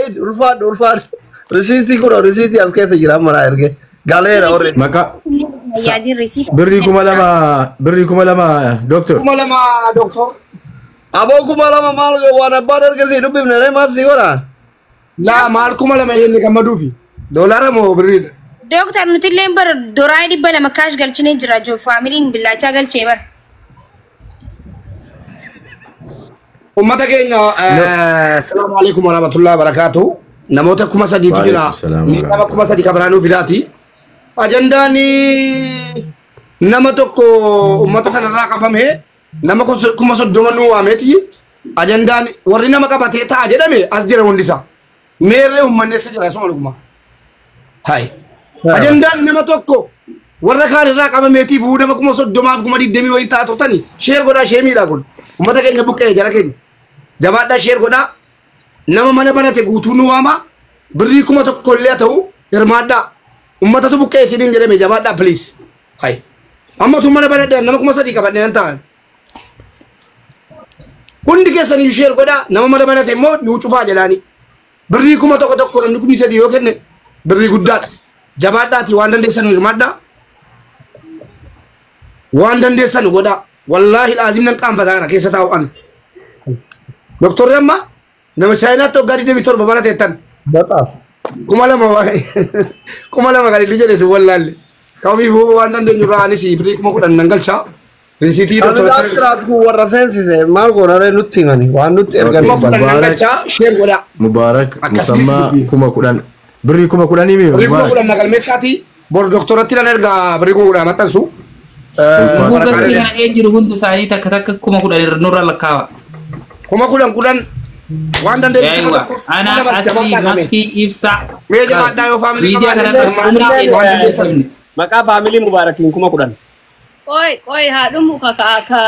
Said ulfaadhu ulfaadhu. Risiitii kun risiitii as keessa jira amma naa erge. Galeera already. Maqaa Yaadiin risiitii. Birrii 2000, birrii 2000 doctor. 2000 doctor. Aboo 2000 maal waan abbaan erge si dubbifne ree maal si godha? Laa maal 2000 jenne gammaduufi. Doolaara moo birriidha? Dooktar nuti illee bara doraa 200 kaash galchinee jira jiru faamiliin billaachaa galchee bara. Uummata keenya salaamu alaikum warahmatullahi wabarakatuh. Namoota 3000tu jira. Nama 3000 kabiraanuu fidaati. Ajandaan nama tokko uummata sanarraa qabame nama 30,000 nuu waameeti. Ajandaan warri nama qabatee ta'a jedhame as jira hundisaa. Meerree uummanni eessa jira asuma dhuguma. Hai. Ajandaan nama tokko warra kaan irraa qabameetiif nama 30,000 fi 20,000 wayii ta'a turtani. Sheer godhaa sheemiidha kun. Uummata keenya buqqee jara keenya. Jabaadhaa sheer godhaa. Nama mana banate guutuu nu waama. Birrii 1000 illee haa ta'u hirmaadhaa. Uummatatu buqqee isiniin jedhame jabaadhaa please. Hai. Amma utuu mana banadhe nama 3000 qabadhe nan ta'a. Hundi keessan sheer godhaa. Nama mana banate immoo nuu cufaa jedhaani. Birrii 1000 tokko namni 3000 yoo kenne birrii guddaadha. Jabaadhaati waan dandeessan hirmaadhaa. Waan dandeessan godhaa. Wallaahi laazim nan qaanfataa kana keessa taa'u an. Doktorri amma nama Chaayinaatti waggaa 27 barateettan. Bataaf. 2000 kan inni jedhe si wallaalle. Kamiifuu waan dandeenyu irraa anis birrii 10,000 nan galchaa. Risiitii doktora. Jiraatu kun warra seensise maal goona ree nutti himani waan nutti ergan. 10,000 nan galchaa sheer godhaa. Mubaarak Akkasitti Musammaa 10,000 birrii 10,000 mi Birrii kuma Mubaarak. kudhan na galmeessaati. Bor doktoratti nan ergaa birrii 10,000 maxxansu. Guutuu kana ee jiru hundi isaanii takka takka 10,000 nurra lakkaawa. 10,000 10 waan dandeenyu tokko Eewa. tokko Ana lamas asii jabaadhaa qabee. makkii ibsa. Mee jabaadhaa yoo faamilii Miidiyaa qabaanne kanarra umrii keenya waan dandeessan. Maqaa faamilii Mubaarakiin 10,000. Qoy qoy haa dhumu ka ka ka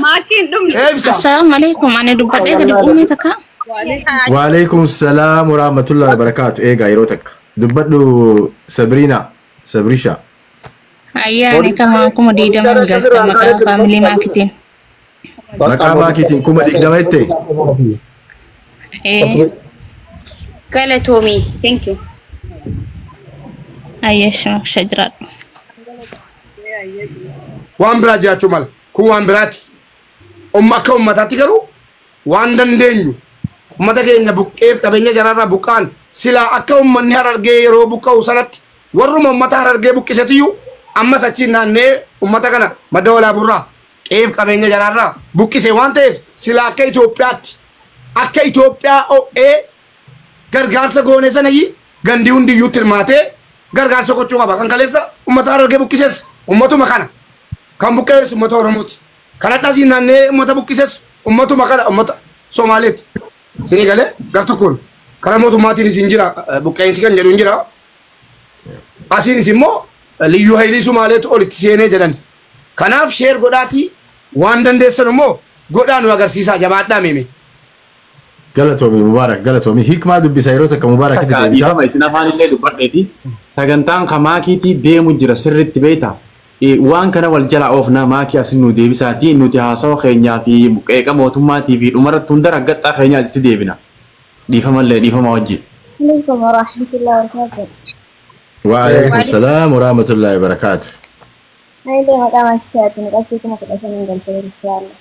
maakiin dhumne. Ibsa. Assalamu alaikum. Ani dubbadhee gadi uumee takka. Waalaikum salaam wa rahmatullahi wa barakatuh. Eegaa yeroo takka. Dubbadhu Sabrina. Sabrisha. Ayyaa ani kama 20,000 galcha maqaa faamilii maakitiin. Maqaa maakiitiin 20,000 jette. Ee Galatoomii. Thank you. ayyaa shimaksha jiraadhu. Waan biraa jiraachuu mala. Kun waan biraati. Umma akka ummataatti garuu waan dandeenyu ummata keenya buqqeef qabeenya jaraarraa buqqaan silaa akka ummanni Harargee yeroo buqqa'u sanatti warruma ummata Harargee buqqisetiyyuu ammas achiin naannee ummata kana madda walaaburraa qeef qabeenya jaraarraa buqqise waan ta'eef silaa akka Itoophiyaatti akka Itoophiyaa o'ee gargaarsa goone sanayyi gandi hundiyyuu hirmaatee gargaarsa gochuu qaba. Kan kaleessa ummata Harargee buqqises ummatuma kana. Kan buqqeessu ummata Oromooti. Kan hadhaasiin naannee ummata buqqises ummatuma kana ummata Somaaleeti. Isinii galee gar tokkoon karaa mootummaatiin isin jira buqqeensi kan jedhu hin jira. Asiinis immoo liyyuu haayilii Somaaleetu olitti seenee jedhan. Kanaaf sheer godhaatii waan dandeessan immoo godhaa nu agarsiisaa jabaadhaa meeme. Galatoomii Mubaarak galatoomii. Hikmaa dubbisa yeroo takka Mubaarakitti deebita. Dhiifama isin afaan illee dubbadheeti. Sagantaan ka maakiitii deemu jira sirriitti beekta. Waan kana wal jala oofnaa maakii asin nu deebisaati nuti haasawa keenyaa fi qeeqa mootummaatii fi dhumarratti hunda raggaxxaa keenyaa asitti deebina. Dhiifama illee dhiifama wajjin. عليكم ورحمة الله وبركاته. Waalaikum salaam wa rahmatullahi wa barakatuh. أنا اللي مقام أكشاتني قشيكم وكل شيء من قلبي إن شاء الله.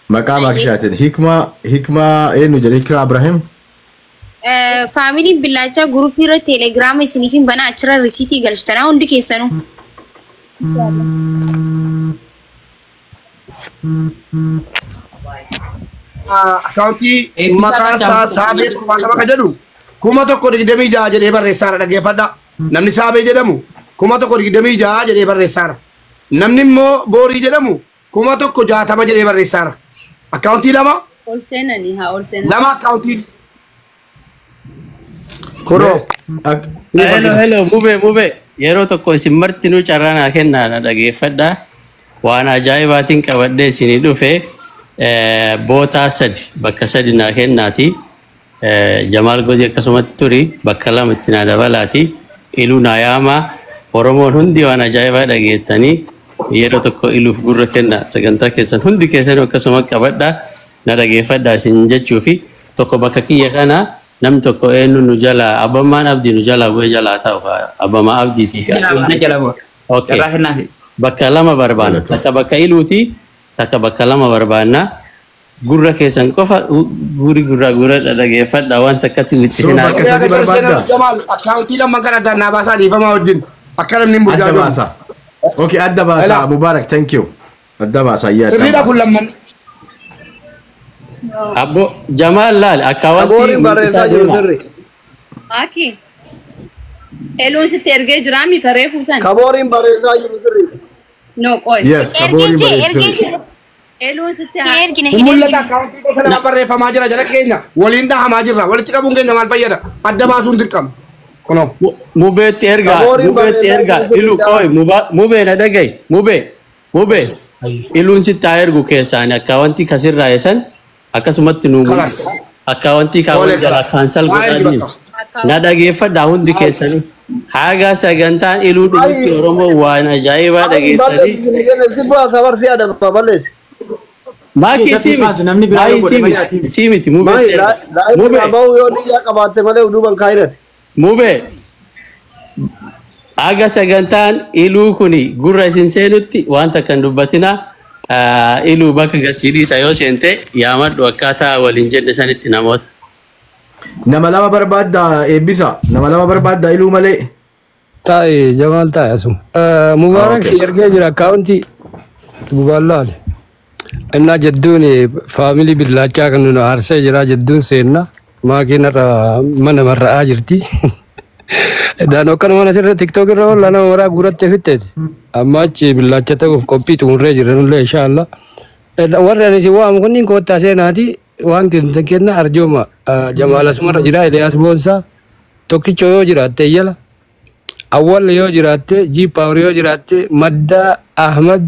Maqaa maakishaatiin Hikmaa Hikmaa eenyu jedhe Hikmaa Ibrahim. Faamiliin billaachaa guruppii irra teelegiraama isiniif hin banaa achirra risiitii galchitanaa hundi keessanuu. إن شاء الله. Akkaawuntii maqaa isaa Saabee 70 kan jedhu 1026 jedhee barreessaara dhaggeeffadhaa. Namni Saabee jedhamu 1026 jedhee barreessaara. Namni immoo Boorii jedhamu 1060 jedhee barreessaara. Akkaawuntii lama Ol seenanii haa ol seenanii. lama akkaawuntii. Kunoo. Hello, hello, mube, mube. Yeroo tokko isin martinuu carraa naa kennaa na dhageeffadhaa. Waan ajaa'ibaatiin qabadhee isinii dhufe bootaa sadi bakka sadi naa kennaati. Jamaal Godii akkasumatti turi bakka lama itti naa dabalaati. Iluu naa yaamaa. Oromoon hundi waan ajaa'ibaa dhageettanii yeroo tokko iluuf gurra kenna sagantaa keessan hundi keessanuu akkasuma qabadhaa na dhageeffadhaa isin jechuu fi tokko bakka kiyya kana Namni tokko eenyu nu jala abbammaan abdii nu jala bu'ee jalaa taa'u abbamaa abdiitii. Jala bu'a. Okay. Bakka lama barbaanna. Takka bakka iluuti, takka bakka lama barbaanna. Gurra keessan qofa guri gurra gurra dhaggeeffadha waan takkatti wittisinaa. Jamaal akkaawuntii lamman kan addaan naa baasaa dhiifamaa wajjin akka namni hin Adda burjaajomu. baasa. Okay, adda baasa Mubarak, thank you. Adda baasa ayyaa. Sirriidha kun lamman. Abbo Jamaal laal akkaawwantii Kabooriin barreessaa jiru sirri. Maaki. Eluun sitti ergee jiraa mi taree fuusan? Kabooriin barreessaa jiru sirri. No qoy. Yes, kabooriin barreessaa jiru. Eluun sitti Hin ergine Hin mul'ata akkaawuntii gosa lama barreeffamaa jira jala keenya waliin dhahamaa jirra walitti qabuun keenya maal fayyada adda baasuun dirqama. Kunoo. Mubeetti ergaa, mubeetti ergaa, ilu qoy, mubee na dhagayi, mubee, mubee. Iluun sitti haa ergu keessaan akkaawwantii kasirraa eessan akkasumatti nuu mul'isa. Akkaawwantii kaawwan jala kaansal godhaa deemu. Na dhageeffadhaa hundi keessanii. Haga sagantaan iluu dhumutti Oromoo waan ajaa'ibaa dhageessanii. Si baasa barsi adaba balleessi. Maakii sii miti, maayii sii miti, sii miti mubee. Mubee. Bahu yoo niyyaa qabaatte malee duuban kaayirate. Mubee. Haga sagantaan iluu kuni gurra isin seenutti wanta kan dubbatina iluu bakka gasiidhiisa yoo seente yaamadhu akkaataa waliin jenne sanitti namoota. Nama lama barbaadda eebbisa. Nama lama barbaadda iluu malee. Taa'e Jamaal taa'e asuma. Mubaarak si ergee jira akkaawuntii buballaale. Innaa jedduun faamilii billaachaa kan nu aarsee jira jedduun seenna. Maakiin irra mana marra'aa jirti. Daanoo akkana mana sirra tiktook irra oolla nama maraa guurattee fitteeti. Amma achi billaacha ta'uuf qophii xumurree jirra nullee inshaalla. Warri ani si waamu kunniin koottaa seenaati waan kenna arjooma Jamaal asumarra jira Eliyaas Boonsaa tokkicho yoo jiraatte iyyala. Awwal yoo jiraatte G Power yoo jiraatte Maddaa Ahmad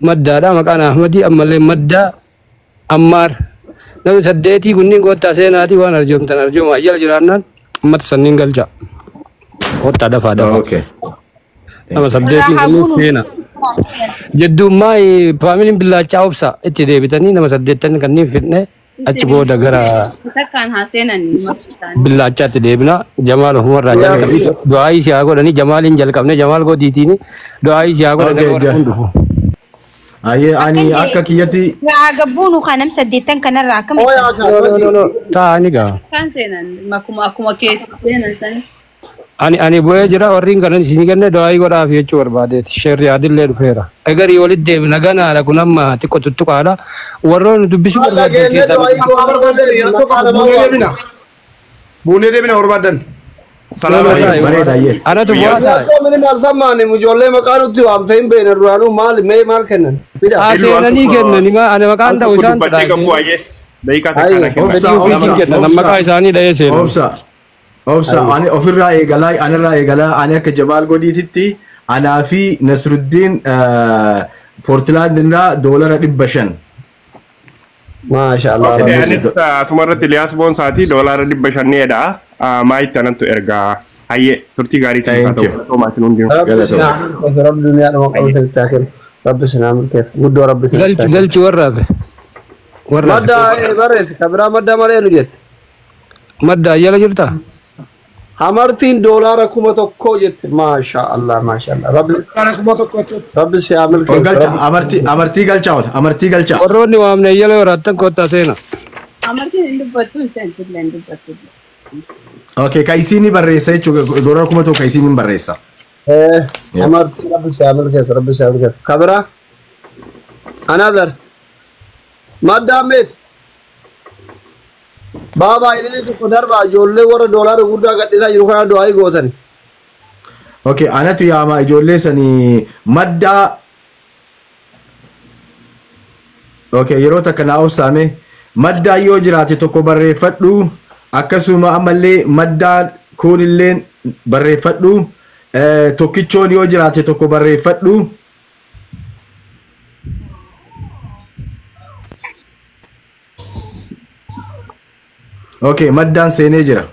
Maddaadha maqaan Ahmadii ammallee Maddaa Ammaar. Namni saddeetii kunniin koottaa seenaati waan arjoomtan arjooma iyyala jiraannaan ummata sanniin galcha. Koottaa dafaa dafaa. Nama saddeetiin kunniin seena. Jeddummaa faamiliin billaachaa obsa itti deebitanii nama saddeettan kanneen fidne achi booda gara Takkaan haa seenan. billaachaatti deebina. Jamaal ofumarraa jalqabni du'aayii si haa godhanii Jamaaliin jalqabne Jamaal godiitiin du'aayii si haa godhanii warri kun dhufu. Ayyee ani akka kiyyatti Raa gabbuunu kanam saddeettan kanarraa akkamitti? Taa'anii gaa. Takkaan seenan akkuma akkuma keessa seenan sani. Ani bu'ee jira warriin kanan isin kenne du'aayii godhaaf jechuu barbaadeeti. Sheerri adillee dhufeera. Egarii walitti deebina ganaadha kun amma xiqqoo tuttuqaadha. Warroonni dubbisuu barbaadan keessaa. Buunee deebina barbaadan. Anatu bu'aa taa'e. Mini maal sammaani ijoollee maqaa nutti waamte hin beekne duraanuu maal mee maal kennan? Haa seenanii kennani ani maqaan dha'u isaan Maqaa isaanii dha'ee seenan. Obsa. Obsa ani ofirraa eegalaa anirraa eegalaa ani akka Jamaal Godiititti anaa fi Nasruddiin Poortilaand irraa $500. Maasha Allah. Anis asumarratti Iliyaas Boonsaatii $500 Maayitti anattu ergaa. Hayyee turtii gaarii siif haa ta'u. Galatoomaa hundinuu. Rabbi sinaa milkeessu rabbi duniyaa dhuma qabu sirriitti kennu. Rabbi sinaa milkeessu guddoo rabbi sinaa. Galchi galchi warra hafe. Warra hafe. Madda barreessi kabiraa madda malee nu jette. Madda ayyala jirtaa? Hamartiin $1,000 jette. Maasha Allah maasha Allah. Rabbi Rabbi si haa milkeessu. Galcha amartii amartii galchaa ol amartii galchaa. Warroonni waamne ayyala horaattan koottaa seena. Amartiin hin dubbattu hin seentillee hin dubbattu. Okay, ka isiin ni barreessa jechuudha. $1,000 ka isiin ni barreessa. Amartii rabbi si haa milkeessu rabbi si haa milkeessu. Kabiraa another madda ammeeti. Baabaa ililii tokko darbaa ijoollee warra doolaara guddaa gadhiisaa jiru kana du'aa gootani. Okay, anatu yaama ijoollee sanii maddaa. Okay, yeroo takka naa obsaame maddaa yoo jiraate tokko barreeffadhu akkasuma ammallee maddaa kuunillee barreeffadhu tokkichoon yoo jiraate tokko barreeffadhu. Okay, maddaan seenee jira.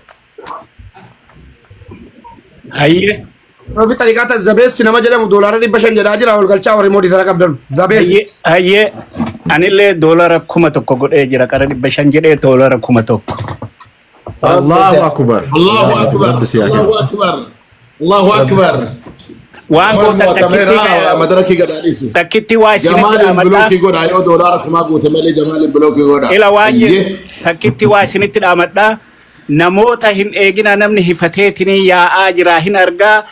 Hayyee. Rofi xariqaata Zabeesti nama jedhamu $500 jedhaa jira ol galchaa warri moodii tana qabdan. Zabeesti. Hayyee anillee $1,000 godhee jira qara 500 jedhee $1,000. Allahu akbar. Allahu akbar. Allahu akbar. Allahu akbar. Waan gootan madarakii gadhaadhiisu. Takkitti waa isinitti Jamaaliin dhaamadhaa. bilookii godha yoo doolaara kumaa guute malee jamaaliin bilookii godha. Ila waan jedhu takkitti waa isinitti dhaamadhaa. Namoota hin eegina namni hifateetini yaa'aa jira hin argaa.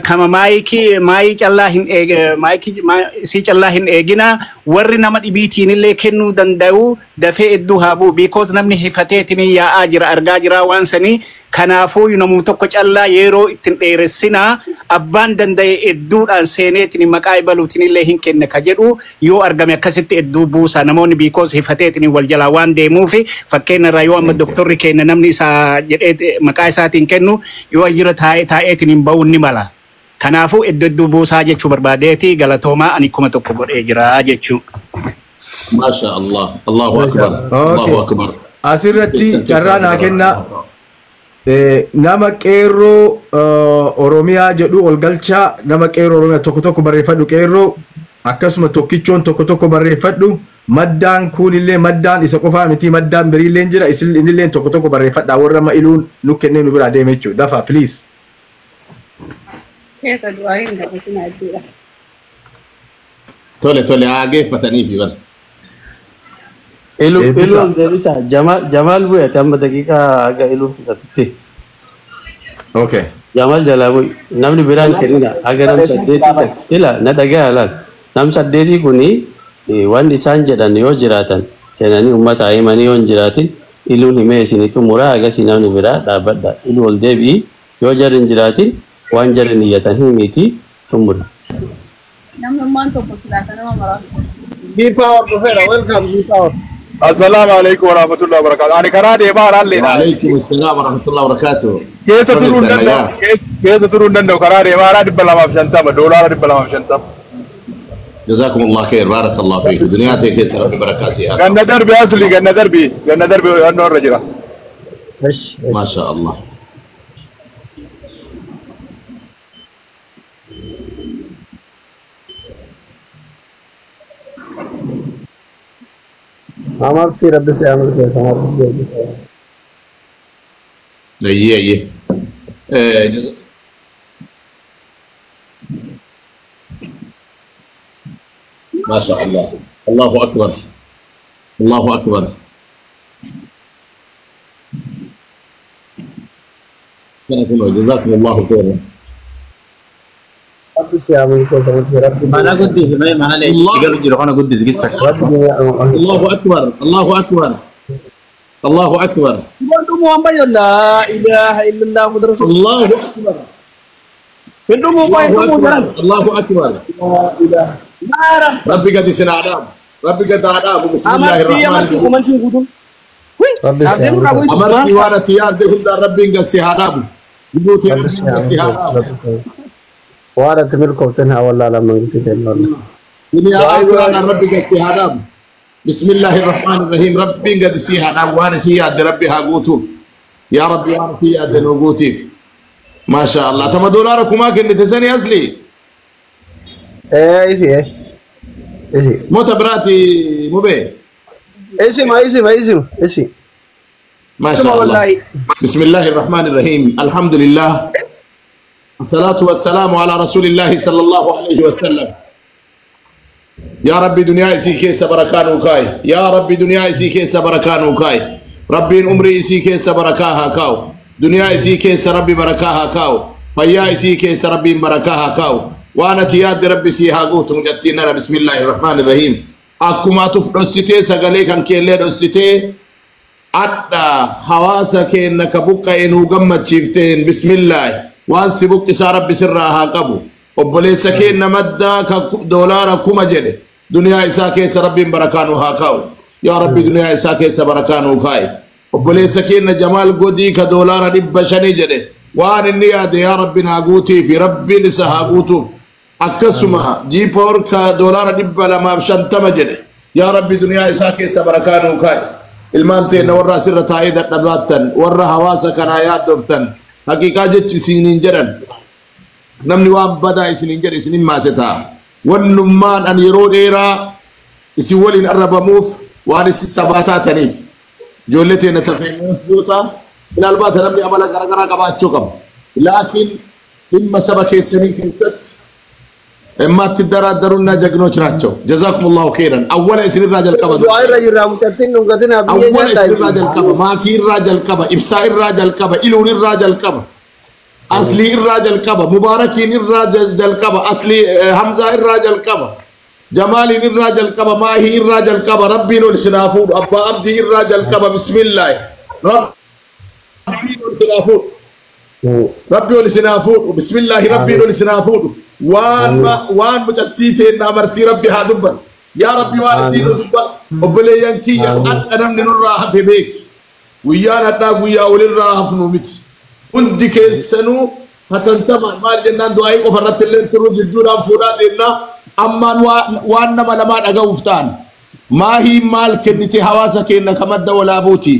Kama maayikii maayii callaa hin eeg maayikii isii callaa hin eegina warri nama dhibiitiin illee kennuu danda'u dafee iddoo haa bu'u because namni hifateetini yaa'aa jira argaa jira waan sanii kanaafuu namuu tokko callaa yeroo ittiin dheeressinaa abbaan danda'e idduudhaan seeneetini maqaa ibaluutiin illee hin kenne ka jedhu yoo argame akkasitti idduu buusa namoonni because hifateetini wal jalaa waan deemuufi fakkeenya irraa yoo amma doktorri kenna namni isaa jedhee maqaa isaatiin kennu yoo jira taa'ee taa'eetiin hin ba'uun ni mala. Kanaafuu iddoo iddoo buusaa jechuu barbaadeeti galatoomaa ani 1000 godhee jira jechuu. Maasha Allah. Allahu akbar. Allahu akbar. Asirratti carraa naa kennaa. Nama qeerroo Oromiyaa jedhu ol galchaa nama qeerroo Oromiyaa tokko tokko barreeffadhu qeerroo akkasuma tokkichoon tokko tokko barreeffadhu maddaan kunillee maddaan isa qofaa miti maddaan biriillee jira isinillee tokko tokko barreeffadha warra amma iluun nu kennee nu biraa deeme jechuudha dafa please. Keessa du'aa hin gabatina jechuudha. Tole tole haa geeffatanii fi bara. Ilu ilu deebisa Jamaal Jamaal bu'eeti amma daqiiqaa haga iluun fixatutti. Okay. Jamaal jalaa bu'i namni biraan kennina haga nam saddeetii ila na dhagaa laal nam saddeetii kuni waan isaan jedhan yoo jiraatan seenanii uummata himanii yoo hin jiraatin iluun himee isinii xumuraa agasii namni biraa dhaabbadha iluu ol deebi'i yoo jarri hin jiraatin waan jarri niyyatan himiiti xumura. Namnummaan tokko silaa nama maraatu. G-Power dhufeera. Welcome G-Power. Assalaamu alaikum warahmatullahi wabarakatuh. Ani karaa deemaa haraallee. Wa alaikum assalam warahmatullahi wabarakatuh. Keessa turuu hin danda'u. Keessa turuu hin danda'u karaa deemaa haraa 250 doolaara 250. جزاكم الله خير بارك الله فيك دنياتي كيس ربي بركة سيها Ganna darbi asli ganna darbi ganna darbi annoo irra jira. ما شاء الله Amartii rabbi si amal keessa amartii rabbi si amal. اي اي ما شاء الله الله اكبر الله اكبر جزاكم الله خيرا Rabbi si amal keessa amartii rabbi. Mana guddisi malee mana leenji jiru kana guddisi gista. الله اكبر الله اكبر الله اكبر لا إله إلا الله محمد رسول الله أكبر الله أكبر لا إله ربي قد سنعلم ربي قد أعلم بسم الله الرحمن الرحيم ربي أمرتي وانا تيار دي هندا ربي قد سهراب ربي قد سهراب وانا تملكوتنها ولا لما قلت والله دنيا آخرة ربي قد سهراب بسم الله الرحمن الرحيم ربي قد سهراب وانا سياد ربي هاقوتوف يا ربي وانا سياد نوقوتيف ما شاء الله تما دولارك ما كنت تسني أصلي ايه ايه ايه مو تبراتي مو بي اسم اسم اسم اسم ما شاء الله بسم الله الرحمن الرحيم الحمد لله الصلاة والسلام على رسول الله صلى الله عليه وسلم يا ربي دنيا إسي كيس بركان وكاي يا ربي دنيا إسي كيس بركان وكاي ربي عمري إسي كيس بركاها كاو دنيا إسي كيس ربي بركاها كاو فيا إسي كيس ربي بركاها كاو وانا تياد ربي سيها قوت مجتنا بسم الله الرحمن الرحيم أكما تفرستي سغلي كان كيلي رستي أدى حواسا كينك بقى إنو قمت شفتين بسم الله وان سبق ربي سرها قبو obboleessa keenya maddaa ka doolaara 1000 jedhe duniyaa isaa keessa rabbiin barakaa nu haa kaa'u yaa rabbi duniyaa isaa keessa barakaa nuu kaa'i obboleessa keenya jamaal godii ka doolaara 500 jedhe waan inni yaade yaa rabbi naa guutii fi rabbiin isa haa guutuuf akkasuma jiipoor ka doolaara 250 jedhe yaa rabbi duniyaa isaa keessa barakaa nuu kaa'i ilmaan teenna warra asirra taa'ee dadhabaattan warra hawaasa kanaa yaaddoftan haqiiqaa jechi isiniin jedhan namni waan badaa isiniin jedhe isinin maase ta'a wannummaan an yeroo dheeraa isin waliin arrabamuuf waan isin sabaa taataniif ijoollee teenya tafeemoota Minaalbaata namni amala garaagaraa qabaachuu qaba. Laakiin dhimma saba keessanii keessatti የማትደራደሩና ጀግኖች ናቸው። ጀዛኩም ላሁ ኸይረን። አወለ isinirraa jalqaba. Du'aa irra jirra mucattiin dhungatin biyya Awwala nyaata. isinirraa jalqaba. Maakii irraa jalqaba. Ibsaa irraa jalqaba. Iluun irraa jalqaba. Aslii irraa jalqaba. Mubaarakiin irraa jalqaba. Aslii Hamzaa irraa jalqaba. Jamaaliin irraa jalqaba. Maahii irraa jalqaba. Rabbiin ol isin haa fuudhu. Abbaa Abdii irraa jalqaba. Bismillaahi. Rabbiin ol isin haa fuudhu. Rabbi ol isin haa fuudhu. Bismillaahi Rabbiin ol isin haa fuudhu. Waan mucattii teenna amartii Rabbi haa dubbatu. Yaa Rabbi waan isii nu dubbatu. Obboleeyyan kiyya hadha namni nurraa hafe beeki. Guyyaan hadhaa guyyaa walirraa hafnu miti. Hundi keessanuu hatantamaan maal jennaan du'aa'ii qofa irratti illee turuu jidduudhaan fuudhaa deemnaa ammaan waan nama lamaa dhaga'uuf ta'an. Maahiin maal kennite hawaasa keenya ka madda walaabuuti.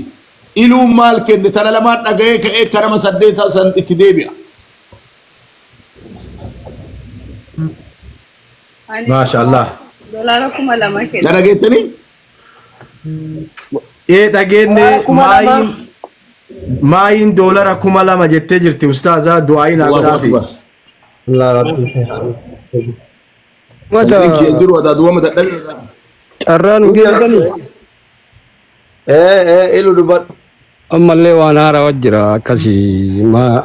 Iluun maal kenne tana lamaan dhaga'ee ka'ee ka nama saddeetaa san itti deebi'a. Maashaallah. Doolaara 2000 kenna. Na dhageettanii? Ee dhageenye maayiin $2000 jettee jirti ustaazaa du'aayi naa Allahu godhaafi. akbar. Sagaleen kiyya jiru adaaduu dadhabee. Carraan geessanii. Ee ilu dubbadhu. Ammallee waan haarawaa jira akkasii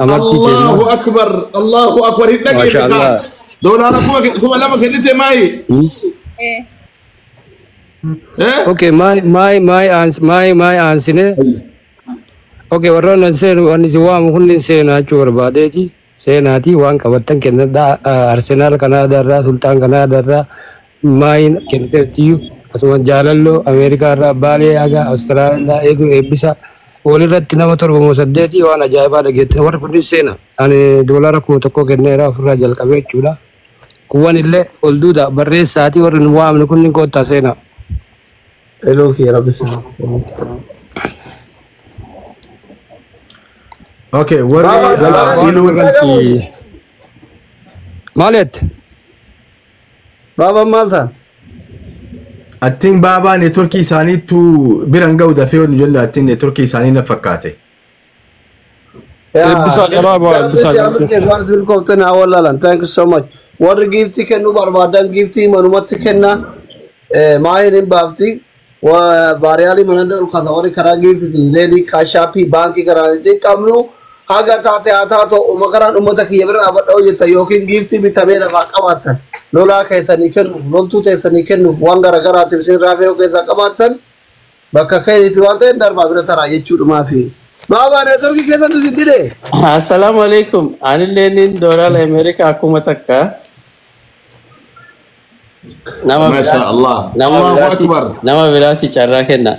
amartii Allahu kenna. akbar Allahu akbar hin dhageenne Maasha kaa. Allah. $2000 kennite maayi. Okay, maay aansine. Okay, warroon an seenu ani si waamu kunniin seenaa jechuu barbaadeeti. Seenaatii waan qabattan kennadhaa. Arsenaal Kanaadaa irraa, Sultaan Kanaadaa irraa maayin kenniteertiyyuu akkasumas jaalalloo Ameerikaa irraa Baalee haga Awustiraaliyaa eeguu eebbisa. Walirratti nama torba moo saddeetii waan ajaa'ibaa dhageettan warri kunniin seena. Ani $1000 kenneera ofirraa jalqabee jechuudha. Kuwwan illee ol duuda barreessaatii warri nu waamne kunniin koottaa seenaa. Eluu kiyya rabbi. Okay, warri iluun Maal jette? Baabaan maal ta'an? Attiin baabaa neetworkii isaaniitu biran ga'u dafee nu jennu attiin neetworkii isaanii na fakkaate. Eebbisaa jalaa bu'aa, eebbisaa jalaa. Thank you so much. Warri giiftii kennuu barbaadan giiftii manumatti kenna. Maayin hin baafti. Baariyaalii mana ol kaasa warri karaa giiftiitiin leelii kaashaappii baankii karaan ittiin qabnu haga taate haa taatu uma karaan uummata kiyya bira dhaabadha hojjetan yookiin giiftii bitamee lafaa qabaattan lolaa keessanii kennuuf loltuu teessanii kennuuf waan garaagaraatiif isin raafee keessaa qabaattan bakka keenitti waan ta'eef darbaa bira taraa jechuudhumaafi. Baabaa neetworkii keessan isin dide. Assalaamu alaikum. Anillee nin doolaara Ameerikaa 1000. Nama Masha Allah. Nama Allahu biraati akbar. Nama biraati carraa kenna.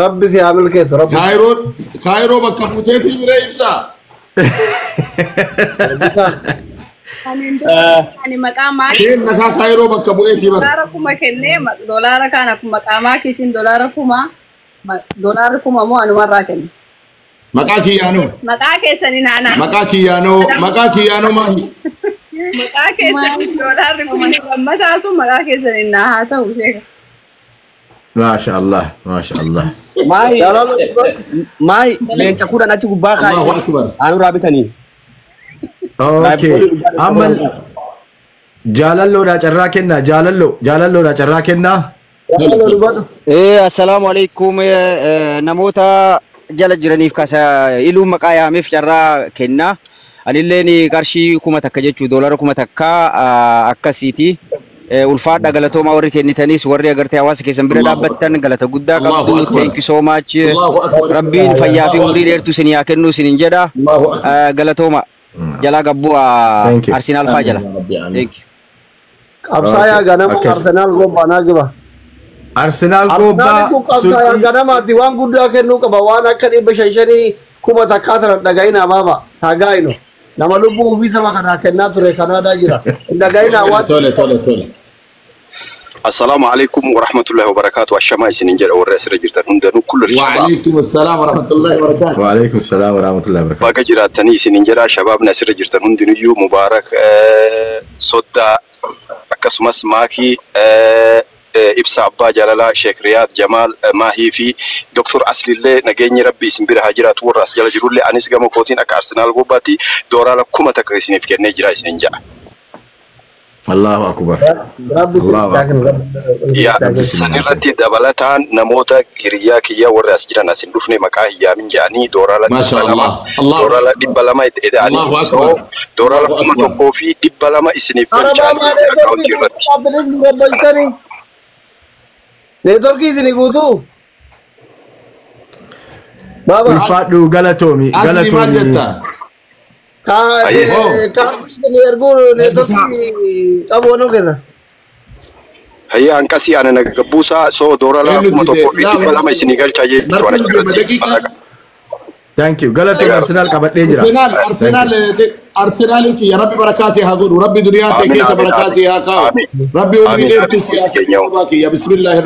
Rabbi si haa milkeessu rabbi. Kaayiroo Kaayiroo bakka buuteetii bira ibsaa. Ani maqaa maakii Kenna kaa Kaayiroo bakka bu'eetii bara. $10,000 kennee doolaara kana maqaa maakiitiin $10,000 $10,000 moo anumarraa kenne. Maqaa kiyyaanoo. Maqaa keessanii naana. Maqaa kiyyaanoo maqaa kiyyaanoo maahi. Maqaa keessanii doolaarri kumni lammataa sun maqaa keessanii naa haa ta'u sheeka. Maasha Allah, maasha Allah. Maayi maayi leenca 10 achi gubbaa kaa'e. Allahu akbar. Aanurraa bitanii. Okay. Amma jaalalloodhaa carraa kennaa jaalalloo jaalalloodhaa carraa kennaa. Assalaamu alaikum namoota jala jiraniif kasa iluun maqaa yaameef carraa kennaa. Anilleen qarshii 1000 jechuu $1000 akkasiiti. Ulfaadha galatoomaa warri kennitanis warri agartee hawaasa keessan bira dhaabbattan galata guddaa qabdu. Thank you so much. Rabbiin fayyaa fi umurii dheertuu isin haa kennu isinin jedha. Galatooma. Jalaa gabbuu Arsenaal faa jala. Thank you. Qabsaayaa ganama Arsenaal gobbaa naa giba. Arsenaal gobbaa Qabsaayaa ganamaatti waan guddaa kennuu qaba waan akka 500 5,000 tana dhaga'inaa baaba taagaa'ino. Nama lubbuu ofii saba kanaa kennaa ture Kanaadaa jira. Dhaga'inaa waan. Tole tole tole. Assalaamu alaikum warahmatullahi wabarakatuh. Ashamaa isinin jedha warri asirra jirtan hundanuu kullu shabaab. Waalaikum assalaam warahmatullahi wabarakatuh. Waalaikum salaam warahmatullahi wabarakatuh. Baga jiraattanii isinin jedha shabaabni asirra jirtan hundinuyyuu Mubaarak soddaa akkasumas maakii Ibsa Abbaa Jaalalaa, Sheek Riyaad Jamaal Maahii fi Dr. Aslillee nageenyi Rabbi isin bira haa jiraatu warra as jala jirullee anis gama kootiin akka Arsenaal gobbaatti dooraala 1000 isiniif kennee jira isinin ja'a. Allahu akbar. Allahu akbar. Yaa sanirratti dabalataan namoota hiriyaa kiyya warra as jiran as hin dhufne maqaa hin yaamin jedhanii dooraala Masha 200 Allah. Allah. dooraala 200 itti eda'anii Allahu so akbar. dooraala 1200 isiniif galchaanii akkaawuntii irratti. Neetworkii isinii guutuu? Baaba. Ulfaadhu galatoomi Asli maal galatoomi. jetta? Kaartii isinii erguu neetworkii qabu waan kenna. Hayya hanqasii ana nagabbuusaa so dooraala 1200 isinii galchaa jechuudha achirratti. Thank you. Galatoomi Arsenaal qabadhee jira. Arsenal, Arsenal, Arsenal kiyya Rabbi barakaa si haa godhu. Rabbi duniyaa ta'e Amiin, keessa amiin, barakaa si haa kaa'u. amiin. Rabbi umrii Amiin, dheertuu si haa amiin. kennu. Kiyya bismillahir